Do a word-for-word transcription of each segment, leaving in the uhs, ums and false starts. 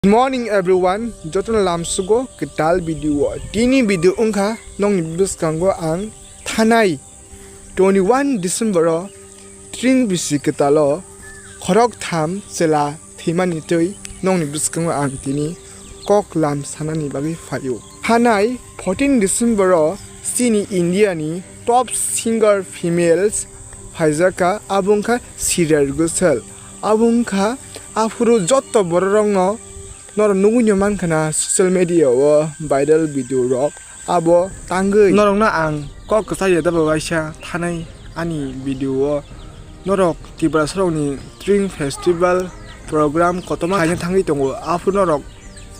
Good morning everyone, jotono lamsugo kwtal video o. Tini video wngkha nokni bwskango ang thanai twenty-one December o tring bisi kwtal o khorok tham chwla thwimani twi nokni bwskango ang tini kok lam sanani bagwi phaio. Thanai fourteen December o chini India ni top singer females phaijak kha, abo wngkha Shreya Ghoshal. Abo wngkha aphuru joto bororokno norok nugui no mankha na social media o viral video rok. Abo tangwi norokno ang kok kwchar ya daba waisa thanai ani video o norok Tiprasarokni Tring Festival program kotorma khaina thangwi tongo. Aphuru norok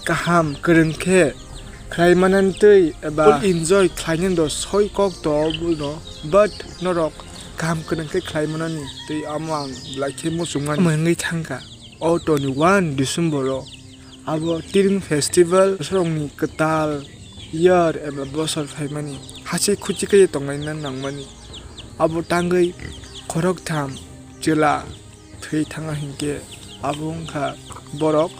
kaham kwrwng khe khlai manani twi eba full enjoy khlainani do soi kok to buno, but norok kaham kwrwng khe khlai manani twi amo ang belai khe muchungmani. Omo wngwi thangkha o twenty-one December o abo Tring Festival, Tiprasarokni kwtal year eba bosor phaimani hachik khuchik khe tonglaina nangmani. Abo tangwi khoroktham chwla thwi thangna hinkhe abo wngkha borok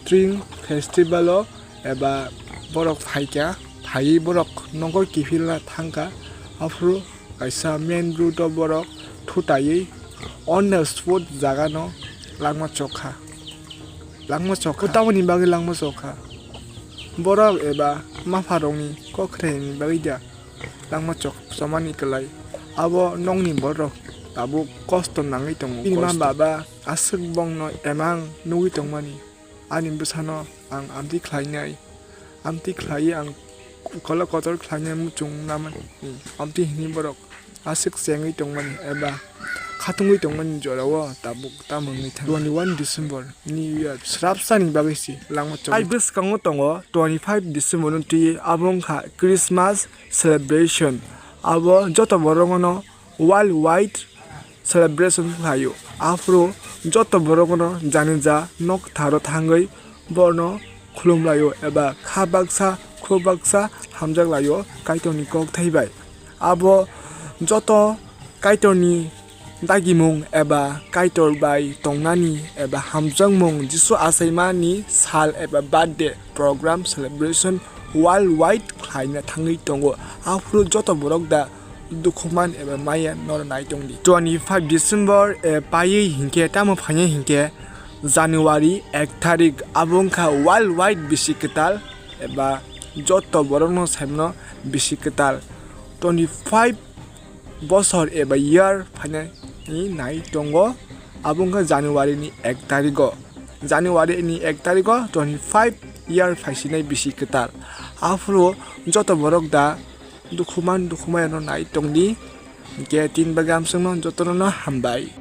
Tring Festival o eba borok phaikha, phaiwi borok nogo kiphilna thangkha. Aphuru kaisa main road o borok thutaiwi on the spot jaga no langma chokha. Langma chokha. Tamoni bagwi langma chokha? Borok eba mapha rokni kok khlaini bagwi da langma chok-, chomani kwlai. Abo nokni borok tabuk kosto nangwi tongo. Bini ma baba aswk bongno emang nugwi tongmani. Ani bwsano ang amtwi khlainai, amtwi khlaiwi ang ukolok kotor khlainai muchung namani. Amtwi hwnwi borok aswk chengwi tongmani eba khatungwi tongmani jorao tabuk tamo wngwi thang. Twenty-one December, New Year, srapsani bagwi si langma chok. Ai bwskango tongo twenty-five December no twi, abo wngkha Christmas celebration. Abo joto borok no worldwide celebration khlaio. Aphuru joto borokno jani ja nok tharo thangwi borno khulum laio eba kha baksa khu baksa hamjak laio Kaitorni kok thai bai. Abo joto Kaitorni dagimung eba Kaitor bai tongnani eba hamjakmung Jisu achaimani sal eba birthday program celebration worldwide khlaina thangwi tongo. Aphuru joto borok da dukhuman eba maya noro nai tongdi. Twenty-five December, eh, paiwi hinkhe, tamo phainai hinkhe January ek tarik, abo wngkha worldwide bisi kwtal eba joto borokno saimano bisi kwtal. Twenty-five bosor eba year phainani nai tongo, abo wngkha January ni ek tarigo. January ni ek tarigo twenty-five year phaisinai bisi kwtal. Aphuru joto borok da dukhuman dukhumayano nai tongdi. Hinkhe tin bagwi amsongno jotono no hambai.